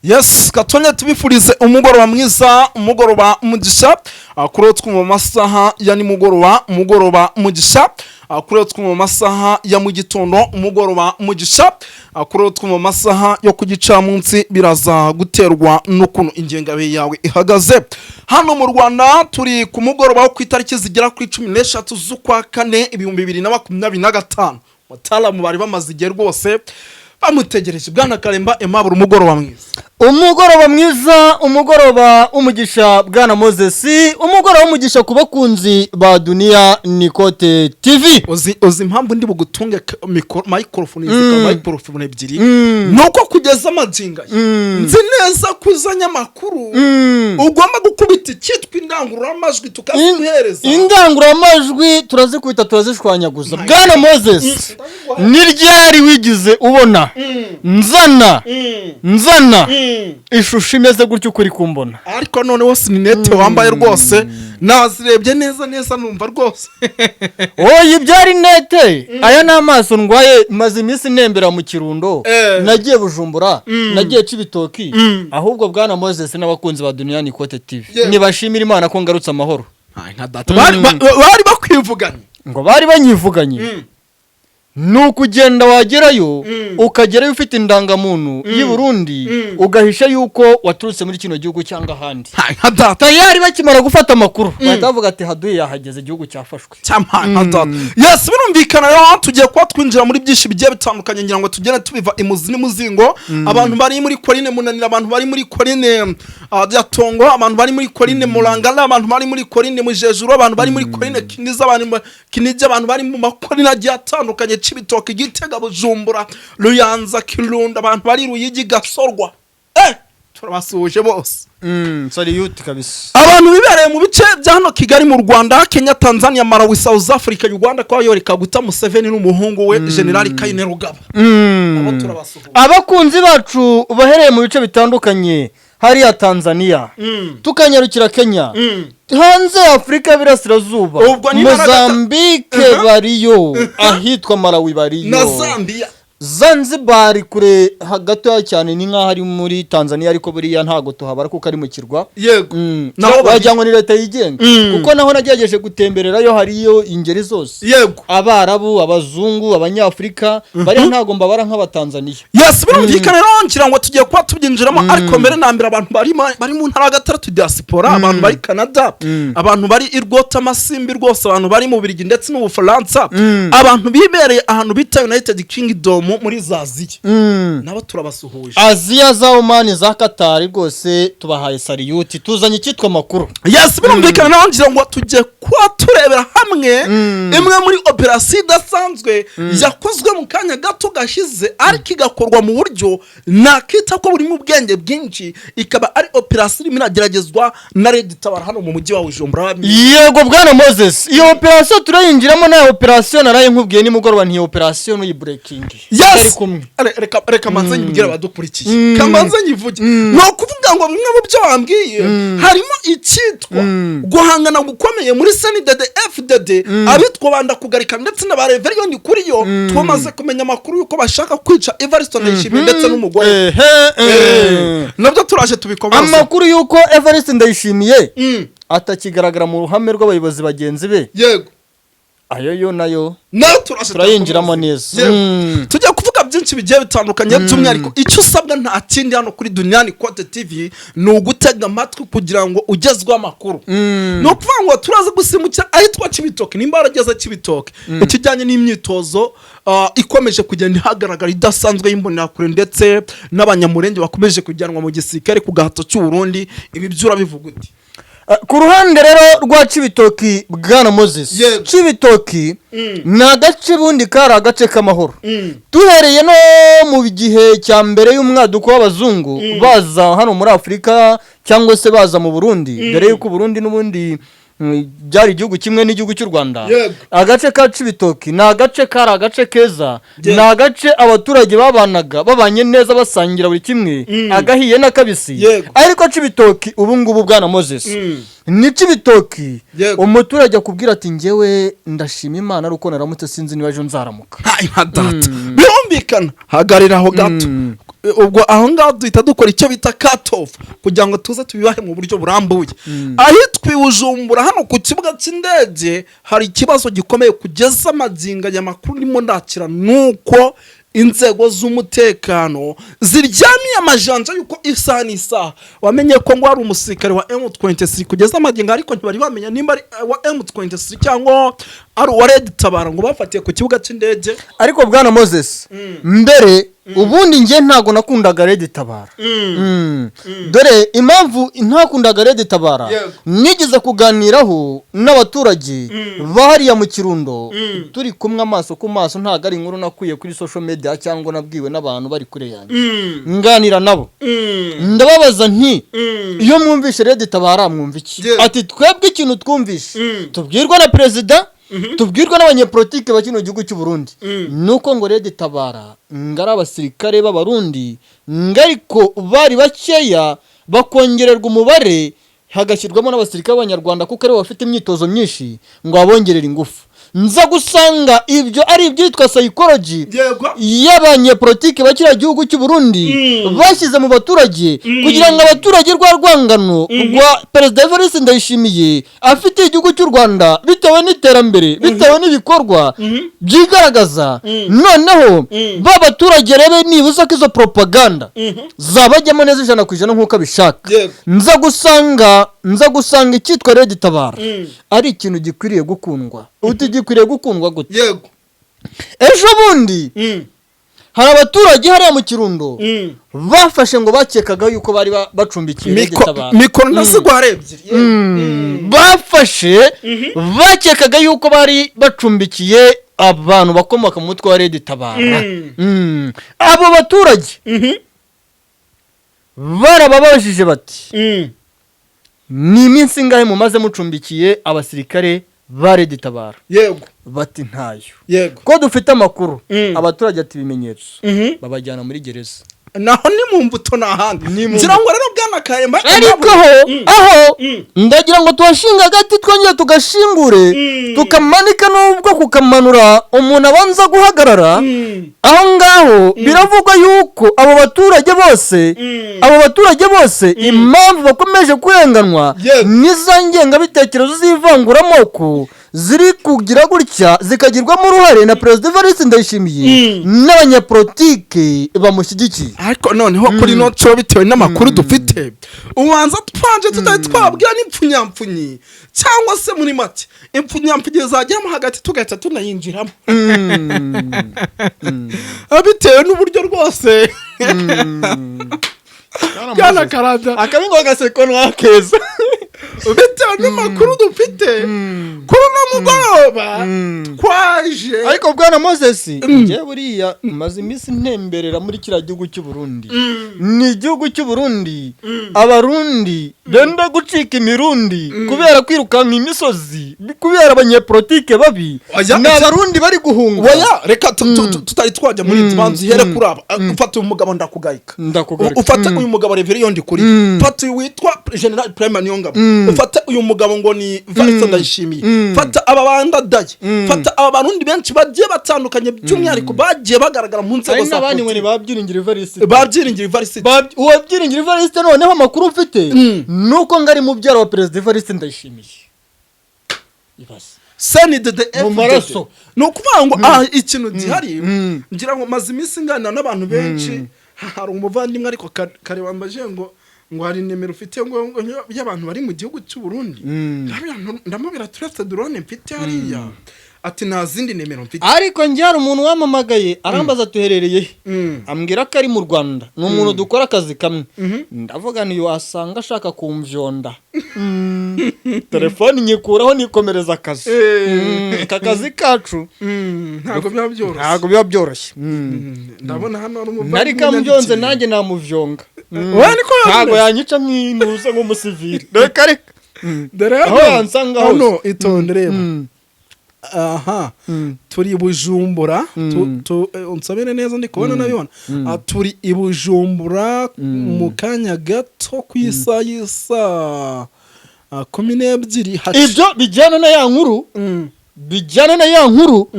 Yes, katongere tubifurize umugoroba mwiza, umugoroba mugisha. Kuri uwo twumva mu masaha ya nimugoroba, umugoroba mugisha. Kuri uwo twumva mu masaha ya mu gitondo, umugoroba mugisha. Kuri uwo twumva mu masaha yo ku gicamunsi, biraza guterwa n'ukuntu ingengabihe yawe ihagaze. Hano mu Rwanda turi ku mugoroba wo ku itariki zigera kuri 13 z'ukwa kane 2025. Mutaramu bari bamaze igihe rwose bamutegereje, bwana Karemba Aimable, umugoroba mwiza. Umugoroba mwiza, umugoroba w'umugisha, bwana Moses, umugoroba w'umugisha ku bakunzi ba Duniya Nikote TV. Uzi impamvu ndi bugutunge microphone, izi microphone ebyiri? Nuko kugeza amagingo aya nzi neza ko uzanye amakuru, ugomba gukubita icyitwa indangururamajwi tukaziguhereza. Indangururamajwi turazikubita, turazishwanyaguza. Bwana Moses, ni ryari wigize ubona nzana ishusho imeze gutyo uko uri kumbona? Ariko noneho si lunettes wambaye rwose, nazirebye neza neza numva rwose. Oya, ibyari lunettes, aya ni amaso ndwaye, maze iminsi nembera mu Kirundo. Nagiye Bujumbura, nagiye Cibitoki. Ahubwo bwana Moses n'abakunzi ba Duniya Nikote TV, nibashimira Imana ko ngarutse amahoro. Ay, nka data bari bakwivuganye. Ngo bari banyivuganye. Ni ukugenda wagerayo, ukagerayo ufite indangamuntu y'i Burundi, ugahisha yuko waturutse muri kino gihugu cyangwa ahandi. Ay, nka data. Tayari bakimara gufata amakuru bahita bavuga ati: "Haduyi yahageze, igihugu cyafashwe." Cyampa nka data. Yes, birumvikana rero tugiye kuba twinjira muri byinshi bigiye bitandukanye, ngira ngo tugende tubiva imuzi n'umuzingo. Abantu bari muri colline Munanira, abantu bari muri colline ya Tongo, abantu bari muri colline Murangara, abantu bari muri colline Mujejuru, abantu bari muri colline Kiniza, abantu Kinigi, abantu bari mu macolline agiye atandukanye, Cibitoke, Gitega, Bujumbura, Ruyanza, Kirundo, abantu bari Ruyigi, Gasorwa, turabasuhuje bose. Salute kabisa. Abantu bibereye mu bice bya hano Kigali mu Rwanda, Kenya, Tanzania, Malawi, South Africa, Uganda kwa Yoweri Kaguta Museveni n'umuhungu we General Kainerugaba, nabo turabasuhuza. Abakunzi bacu bahereye mu bice bitandukanye hariya Tanzania, tukanyarukira Kenya, hanze ya Afurika y'Iburasirazuba, Ubwo ni Mozambique bariyo, ahitwa Malawi bariyo, na Zambia. Zanzibar kure hagatoya cyane, ni nk'aho ari muri Tanzania, ariko buriya ntabwo tuhabara kuko ari mu kirwa. Naho bari. Wagira ngo ni leta yigenga, kuko naho nagerageje gutembererayo, hariyo ingeri zose, Abarabu, abazungu, Abanyafurika bariya, ntabwo mbabara nk'Abatanzaniya. Yes, birumvikana rero ngira ngo tugiye kuba tubyinjiramo, ariko mbere na mbere abantu bari mu ntara ya gatandatu, diaspora, abantu bari Canada, abantu bari i Rwota Amasimbi rwose, abantu bari mu Bubiligi ndetse n'Ubufaransa, abantu bibereye ahantu bita United Kingdom, muri za Aziya, nabo turabasuhuje. Aziya, za Omani, za Katari, rwose tubahaye salute, tuzanye icyitwa amakuru. Yes, birumvikana naho ngira ngo tugiye kuba turebera hamwe imwe muri operasiyo idasanzwe yakozwe mu kanya gato gashize, ariko igakorwa mu buryo nakita ko burimo ubwenge bwinshi, ikaba ari operasiyo irimo irageragezwa na RED Tabara hano mu mujyi wa Bujumbura. Yego bwana Moses, iyo operasiyo turayinjiramo, nayo operasiyo naraye nkubwiye nimugoroba, ntiyo operasiyo nuyiburekingi Yes. turi kumwe. Reka manze nyibwire abadukurikiye, kamanze nyivuge. Ni ukuvuga ngo bimwe mu byo wambwiye harimo icyitwa guhangana gukomeye muri CNDD FDD, abitwa banda kugarika ndetse na ba Reveriyoni kuri yo. Twamaze kumenya amakuru y'uko bashaka kwica Evariste Ndayishimiye ndetse n'umugore. Ehe, Nabyo turaje tubikomeza. Amakuru y'uko Evariste Ndayishimiye atakigaragara mu ruhame rw'abayobozi bagenzi be, ayo yo nayo nayo turaje turayinjiramo tuyakomeza. neza. Tujya kuvuga byinshi bigiye bitandukanye, by'umwihariko icyo usabwa nta kindi hano kuri Duniyani Kote TV ni ugutega amatwi kugira ngo ugezweho amakuru. Ni ukuvuga ngo turaza gusimbukira ahitwa Cibitoke. Nimba warageze Cibitoke, ikijyanye n'imyitozo ikomeje kugenda ihagaragara idasanzwe y'imbonerakure ndetse n'Abanyamurenge bakomeje kujyanwa mu gisirikare ku gahato cy'u Burundi, ibi byo urabivuga uti? Ku ruhande rero rwa Cibitoki, bwana Moses, Cibitoki ni agace bundi kari agace k'amahoro, duhereye no mu gihe cya mbere y'umwaduko w'abazungu baza hano muri Afurika cyangwa se baza mu Burundi, mbere y'uko Burundi n'ubundi byari igihugu kimwe n'igihugu cy'u Rwanda. Agace ka Cibitoki ni agace kari agace keza, ni agace abaturage babanaga babanye neza, basangira buri kimwe, agahiye n'akabisi. Ariko Cibitoki ubu ngubu, bwana Moses, ni Cibitoki umuturage akubwira ati: "Njyewe ndashima Imana ari uko naramutse, sinzi niba ejo nzaramuka." Nta nka data, birumvikana, hagarira aho gato. Ubwo aho ngaho duhita dukora icyo bita cut off kugira ngo tuze tubibahe mu buryo burambuye. Ahitwa i Bujumbura, hano ku kibuga cy'indege, hari ikibazo gikomeye. Kugeza amagingo aya, makuru ndimo ndakira nuko inzego z'umutekano ziryamiye amajanja yuko isaha n'isaha wamenye ko ngo hari umusirikare wa M23. Kugeza amagingo ariko ntibari bamenya nimba ari wa M23 cyangwa ari uwa Red Tabara ngo bafatiye ku kibuga cy'indege. Ariko bwana Moses, mbere ubundi njye ntabwo nakundaga Red Tabara. Dore impamvu ntakundaga Red Tabara. Nigeze kuganiraho n'abaturage bahariya mu Kirundo, turi kumwe amaso ku maso. Ntabwo ari inkuru nakuye kuri social media cyangwa nabwiwe n'abantu bari kure yanjye. Nganira nabo, ndababaza nti: "Iyo mwumvishe Red Tabara mwumva iki?" Ati: "Twebwe ikintu twumvishe, tubwirwa na perezida, tubwirwa n'abanyepolitike ba kino gihugu cy'u Burundi, nuko ngo Red Tabara ngo ari abasirikare b'Abarundi, ngo ariko bari bakeya, bakongererwa umubare, hagashyirwamo n'abasirikare b'Abanyarwanda kuko aribo bafite imyitozo myinshi, ngo babongerere ingufu." Nza gusanga ibyo ari ibyitwa psychology y'abanyepolitike ba kiriya gihugu cy'u Burundi bashyize mu baturage kugira ngo abaturage rwa rwangano rwa Perezida Evariste Ndayishimiye afitiye igihugu cy'u Rwanda, bitewe n'iterambere, bitewe n'ibikorwa byigaragaza, noneho ba baturage rebe nibuza ko izo propaganda zabajyamo neza 100% nk'uko abishaka. Nza gusanga icyitwa Red Tabara ari ikintu gikwiriye gukundwa. Uti: "Gikwiriye gukundwa gute?" Ejo bundi hari abaturage hariya mu Kirundo bafashe ngo bakekaga yuko bari bacumbikiye Red Tabara. Mikoro ndazigwa ari ebyiri. Bafashe bakekaga yuko bari bacumbikiye abantu bakomoka mu mutwe wa Red Tabara. Abo baturage barababajije bati: "Ni iminsi ingahe mumaze mucumbikiye abasirikare ba Red Tabara?" Bati: "Ntayo." "Ko dufite amakuru?" Abaturage ati: "Ibimenyetso." Babajyana muri gereza. Naho ni mu mbuto, ni ahandi. Ni mu Ngira ngo rero, bwana Karemba, Ariko aho ndagira ngo tuhashinge agati, twongere tugashingure, tukamanika, n'ubwo kukamanura umuntu abanza guhagarara. Aho ngaho biravugwa yuko abo baturage bose impamvu bakomeje kurenganwa ni za ngengabitekerezo z'ivanguramoko ziri kugira gutya zikagirwamo uruhare na Perezida Evariste Ndayishimiye n'abanyapolitike bamushyigikiye. Ariko noneho kuri no nshuro, bitewe n'amakuru dufite, ubanza twanje tutari twabwira n'impfunyapfunyi, cyangwa se muri make impfunyapfunyi zageramo hagati tugahita tunayinjiramo, bitewe n'uburyo rwose, bwana Karada. Akabi ngo agaseko ntakeza. Bitewe n'amakuru dufite kuri uno mugoroba twaje. Ariko bwana Moses, njye buriya maze iminsi ntemberera muri kiriya gihugu cy'u Burundi. Ni igihugu cy'u Burundi, Abarundi benda gucika imirundi kubera kwirukanka imisozi, kubera abanyepolitike babi. Oya, Ni Abarundi bari guhunga. Oya, reka tutari twajya muri izi, banza uhere kuri aba. Ufata uyu mugabo Ndakugayika. Ndakugayika. Ufate uyu mugabo Reverien Ndikuri, ufate uyu witwa General Prime Niyongabo, ufate uyu mugabo ngo ni Valens Ndayishimiye, fata aba bandadaye, fata aba Barundi benshi bagiye batandukanye, by'umwihariko bagiye bagaragara mu nzego Hari za n'abandi ngo ni politiki. ba Byiringiro Evariste. Ba Byiringiro Evariste. Uwo Byiringiro Evariste, noneho amakuru mfite ni uko ngo ari mubyara wa Perezida Evariste Ndayishimiye. Ibaze. CNDD. Mu maraso. Ni ukuvuga ngo aha ikintu gihari, ngira ngo maze iminsi nganira n'abantu benshi. Hari umuvandimwe ariko kare wambaje ngo hari nimero ufite ngo y'abantu bari mu gihugu cy'u Burundi. Ndamubwira turetse drone mfite hariya, ati nta zindi nimero mfite. Ariko njye hari umuntu wamamagaye arambaza tuherereye he, ambwira ko ari mu Rwanda, ni umuntu dukora akazi kamwe. Ndavuga nti wasanga ashaka kumvyonda. Telefoni nyikuraho nikomereza akazi. Aka kazi kacu Ntabwo biba byoroshye. Ntabwo biba byoroshye. Ndabona hano hari umuvandimwe Nari kambyonze. unyandikiye. Nanjye namuvyonga. Oya, niko biba Ntabwo bimeze. yanyica nk'intuza nk'umusivili, reka reka. Dore Aho hano yansanga hano hose. itonde, reba aha. Turi i Bujumbura. Unsabire neza, ndi kubona nabibona. Ah, turi i Bujumbura mu kanya gato ku isaha y'isa 12 Ibyo bijyana na ya nkuru, bijyana na ya nkuru.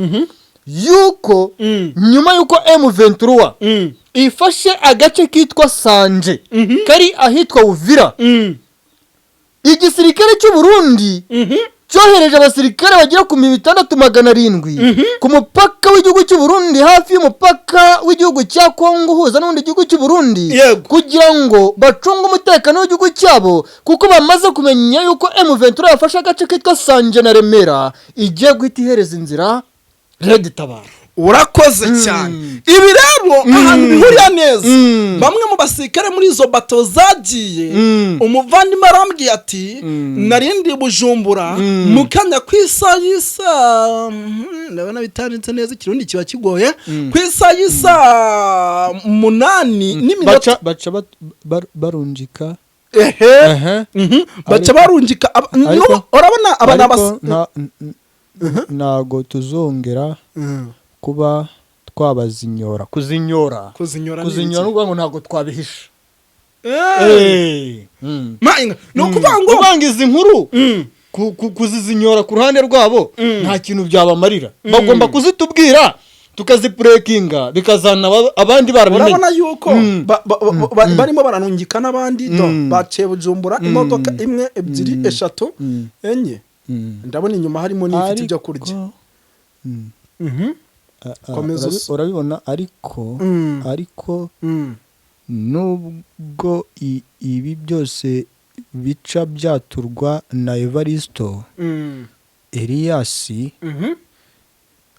Yuko nyuma y'uko M23 ifashe agace kitwa Sanje kari ahitwa Uvira, igisirikare cy'u Burundi cyohereje abasirikare bagera ku 6700 ku mupaka w'igihugu cy'u Burundi, hafi y'umupaka w'igihugu cya Kongo uhuza n'ubundi gihugu cy'u Burundi, kugira ngo bacunge umutekano w'igihugu cyabo, kuko bamaze kumenya yuko M23 yafashe agace kitwa Sanje na Remera, igiye guhita ihereza inzira Red Tabara. Urakoze cyane. Ibi rero ahantu bihurira neza, bamwe mu basirikare muri izo bato zagiye, umuvandimwe arambwiye ati: "Narindi Bujumbura mu kanya ku isaha y'isa," ndabona bitanditse neza, Ikirundi kiba kigoye, ku isaha y'isa 8 n'iminota Baca barunjika. Ehe. Ehe. Baca barungika urabona aba ni Ariko ntago tuzongera kuba twabazinyora, kuzinyora. Kuzinyora ni Kuzinyora iki? ni ukuvuga ngo ntabwo twabihisha. Ni ukuvuga ngo Kuvuga ngo izi nkuru kuzizinyora ku ruhande rwabo nta kintu byabamarira, bagomba kuzitubwira tukazipurekinga, bikazana abandi barabimenye. Urabona yuko barimo baranungika n'abandi do baciye Bujumbura, imodoka imwe, ebyiri, eshatu, enye, ndabona inyuma harimo n'ifite ibyo kurya. Komeza Urabibona ariko ariko nubwo ibi byose bica byaturwa na Evaristo Elias,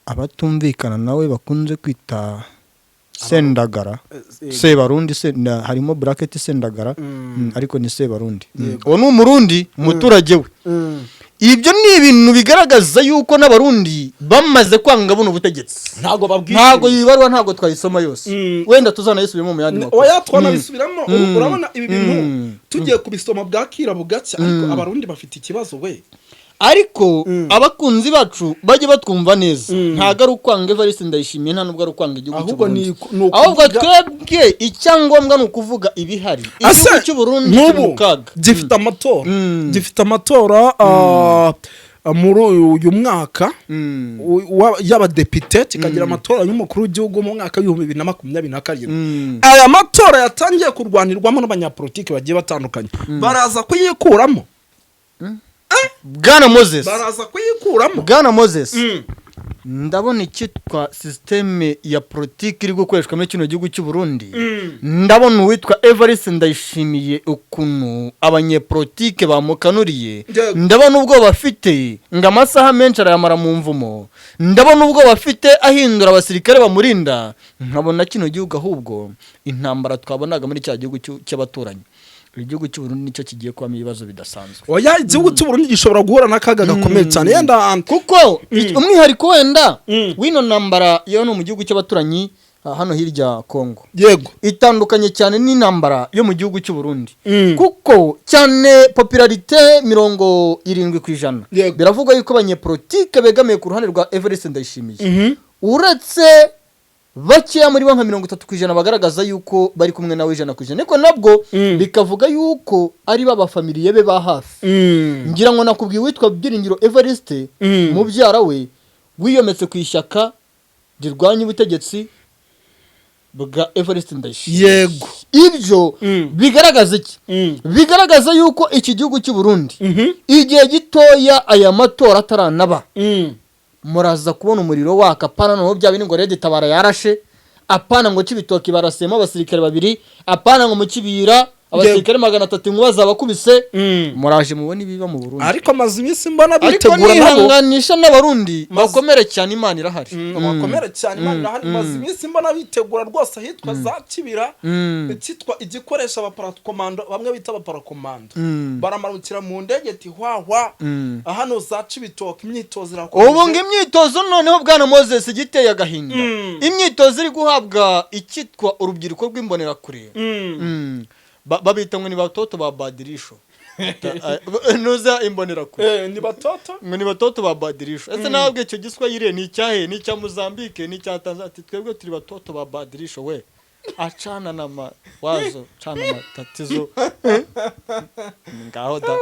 abatumvikana nawe bakunze kwita Sendagara, Sebarundi, harimo bracket Sendagara, ariko ni Sebarundi. Uwo ni Umurundi, umuturage we. Ibyo ni ibintu bigaragaza yuko n'Abarundi bamaze kwanga buno butegetsi. Ntabwo babwishimiye. Ntabwo iyi baruwa ntabwo twayisoma yose, wenda tuzanayisubiramo mu yandi makuru. Oya, twanabisubiramo. Urabona ibi bintu tugiye kubisoma bwakira bugacya, ariko Abarundi bafite ikibazo we. Ariko abakunzi bacu bajye batwumva neza, ntabwo ari ukwanga Evariste Ndayishimiye, nta nubwo ari ukwanga igihugu Ahubwo cy'u Burundi. ni Ahubwo twebwe icyangombwa ni ukuvuga ibihari. Igihugu cy'u Burundi kiri Nk'ubu mu kaga. gifite amatora, gifite amatora muri uyu mwaka y'abadepite, kikagira amatora y'umukuru w'igihugu mu mwaka w'2027. Aya matora yatangiye kurwanirwamo n'abanyapolitiki bagiye batandukanye, baraza kuyikuramo. Bwana Moses, Baraza kuyikuramo. Bwana Moses, ndabona icyitwa système ya politiki iri gukoreshwa muri kino gihugu cy'u Burundi, ndabona uwitwa Evariste Ndayishimiye ukuntu abanyepolitike bamukanuriye, ndabona ubwo bafite ngo amasaha menshi arayamara mu mvumo, ndabona ubwo bafite ahindura abasirikare bamurinda, nkabona kino gihugu ahubwo intambara twabonaga muri cya gihugu cy'abaturanyi, igihugu cy'u Burundi nicyo kigiye kubamo ibibazo bidasanzwe. Oya, igihugu cy'u Burundi gishobora guhura n'akaga gakomeye cyane yenda. Kuko umwihariko wenda w'ino ntambara yo no mu gihugu cy'abaturanyi, hano hirya Kongo, itandukanye cyane n'intambara yo mu gihugu cy'u Burundi, kuko cyane popularité 70%, biravugwa yuko abanyepolitike begamiye ku ruhande rwa Evariste Ndayishimiye, uretse bakeya muri bo nka 30% bagaragaza yuko bari kumwe nawe 100%, ariko nabwo bikavuga yuko ari ba bafamiliye be ba hafi. Ngira ngo nakubwiye uwitwa Byiringiro Evariste, mubyara we wiyometse ku ishyaka rirwanya ubutegetsi bwa Evariste Ndayishimiye. Ibyo bigaragaza iki? Bigaragaza yuko iki gihugu cy'u Burundi igihe gitoya aya matora ataranaba, muraza kubona umuriro waka. Apana noneho bya bindi ngo Red Tabara yarashe, apana ngo Cibitoki barasemo abasirikare babiri, apana ngo mu Kibira abasirikare 300 inkuba zabakubise. Muraje mubone ibiba mu Burundi. Ariko amaze iminsi mbona Ariko bitegura nabo. nihanganisha n'Abarundi, bakomere cyane, Imana irahari. Bakomere cyane, Imana irahari. Maze iminsi mbona bitegura rwose ahitwa za Kibira, icyitwa igikoresho abaparakomando, bamwe bita abaparakomando, baramanukira mu ndege ati hwahwa. Hano za Cibitoke imyitozo irakomeje. Ubu ngo imyitozo noneho, bwana Moses, igiteye agahinda, imyitozo iri guhabwa icyitwa urubyiruko rw'imbonerakure. Babita ngo ni batoto ba badirisho, nuza imbonerakure. Ni batoto. Ngo ni batoto ba badirisho. Ese ntabwo icyo Giswahili ni icyahe? Ni icya Mozambique? Ni icya Tanzania? Ati twebwe turi batoto ba badirisho. We achana na ma wazo, chana matatizo, ngaho da.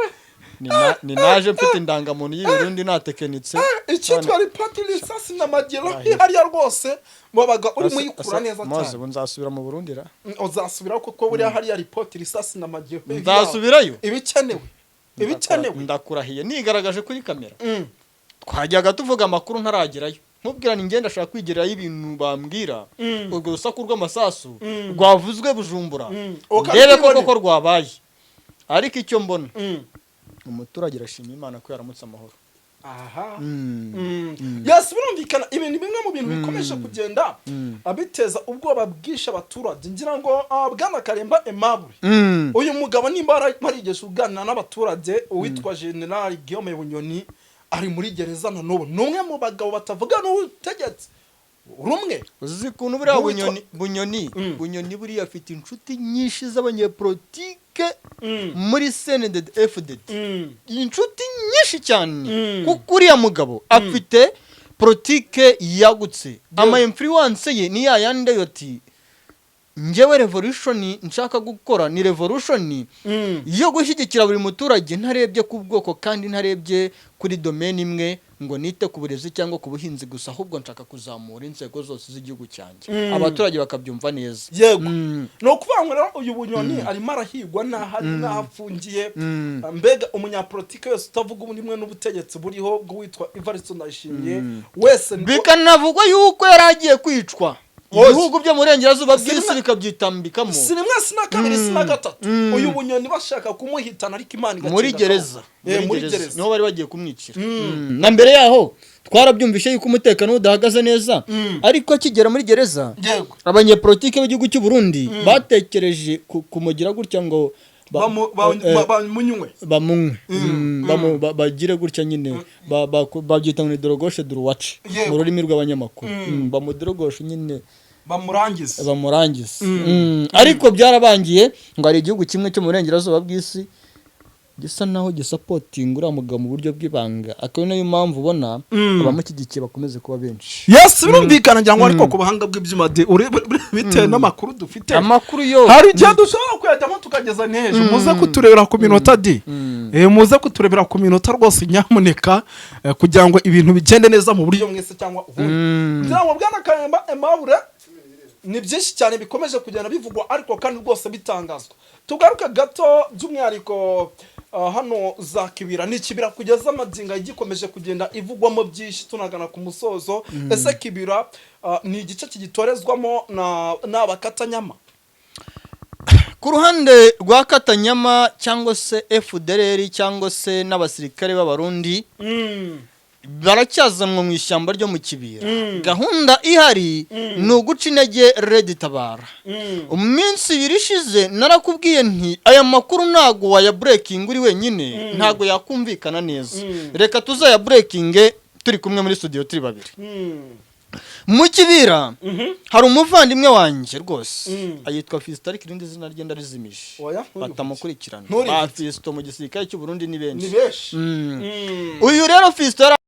Ni naje mfite indangamuntu y'Ibirundi natekenitse. Icyitwa ripoti risasi na magero hariya rwose wabaga urimo uyikura neza Maze cyane. ubu nzasubira mu Burundi ra? Uzasubiraho kuko buriya hariya ripoti risasi na magero Nzasubirayo. Ibikenewe, ibikenewe. Ndakurahiye, nigaragaje kuri kamera. Twajyaga tuvuga amakuru ntaragerayo, nkubwira ni ngenda ashaka kwigerayo, ibintu bambwira, urwo rusaku rw'amasasu rwavuzwe Bujumbura, ndebe ko Ukabyibonera. koko rwabaye. Ariko icyo mbona, umuturage arashima Imana ko yaramutse amahoro. Aha. Yes, birumvikana, ibintu bimwe mu bintu bikomeje kugenda biteza ubwoba bwinshi abaturage. Ngira ngo bwana Karemba Aimable, uyu mugabo nimba warigeze uganira n'abaturage, uwitwa General Guillaume Bunyoni ari muri gereza na n'ubu, ni umwe mu bagabo batavuga n'ubutegetsi rumwe. Uzi ukuntu buriya Bunyoni, Bunyoni buriya afite inshuti nyinshi z'abanyepolitike muri CNDD FDD, inshuti nyinshi cyane, kuko uriya mugabo afite politike yagutse. Ama influence ye ni ya yandi ati: "Njyewe revolution nshaka gukora ni revolution yo gushyigikira buri muturage, ntarebye ku bwoko kandi ntarebye kuri domaine imwe, ngo nite ku burezi cyangwa ku buhinzi gusa, ahubwo nshaka kuzamura inzego zose z'igihugu cyanjye." Abaturage bakabyumva neza. Yego. Ni ukuvuga ngo rero uyu Bunyoni arimo arahigwa n'aho ari n'aho afungiye. Mbega umunyapolitike wese utavuga ubumwe n'ubutegetsi buriho bw'uwitwa Evariste Ndayishimiye wese Bikanavugwa yuko yari agiye kwicwa, Oya. ibihugu byo mu burengerazuba bw'isi bikabyitambikamo. Si rimwe, si na kabiri, si na gatatu, uyu Bunyoni bashaka kumuhitana, ariko Imana igakinga Muri gereza. akaboko. Muri gereza. Niho bari bagiye kumwicira. Na mbere yaho twarabyumvishe yuko umutekano udahagaze neza, ariko akigera muri gereza, abanyepolitike b'igihugu cy'u Burundi batekereje kumugira gutya ngo Bamunywe. Bamunywe. Bagire gutya nyine, babyita ngo ni dorogoshe duruwace mu rurimi rw'abanyamakuru. Bamudorogoshe nyine. Bamurangize. Bamurangize. Ariko byarabangiye ngo hari igihugu kimwe cyo mu burengerazuba bw'isi gisa naho gisapotinga uriya mugabo mu buryo bw'ibanga, akaba ari nayo mpamvu ubona abamushyigikiye bakomeze kuba benshi. Yes, birumvikana. Ngira ngo ariko ku buhanga bw'ibyuma de bitewe n'amakuru dufite, Amakuru yo hari igihe dushobora kuyajyamo tukageza n'ejo. Muze kuturebera ku minota di. Muze kuturebera ku minota rwose nyamuneka, kugira ngo ibintu bigende neza mu buryo mwese cyangwa ubundi. Kugira ngo bwana Karemba Aimable, ni byinshi cyane bikomeje kugenda bivugwa, ariko kandi rwose bitangazwa. Tugaruke gato by'umwihariko hano za Kibira. Ni Kibira kugeza amagingo gikomeje kugenda ivugwamo byinshi, tunagana ku musozo. Ese Kibira ni igice kigitorezwamo n'abakatanyama? Ku ruhande rwa Katanyama cyangwa se FDLR cyangwa se n'abasirikare b'Abarundi, baracyazanwa mu ishyamba ryo mu Kibira. Gahunda ihari ni uguca intege Red Tabara. Mu minsi 2 ishize narakubwiye nti aya makuru ntago wayaburekinga uri wenyine, ntago yakumvikana neza, reka tuzayaburekinge turi kumwe muri studio turi babiri. Mu Kibira hari umuvandimwe wanjye rwose, ayitwa Fiston, ariko irindi zina rye ndarizimije, Oya, nturivuge. batamukurikirana. Nturivuge. Ba Fiston mu gisirikare cy'u Burundi ni benshi. Ni benshi. Uyu rero Fiston yari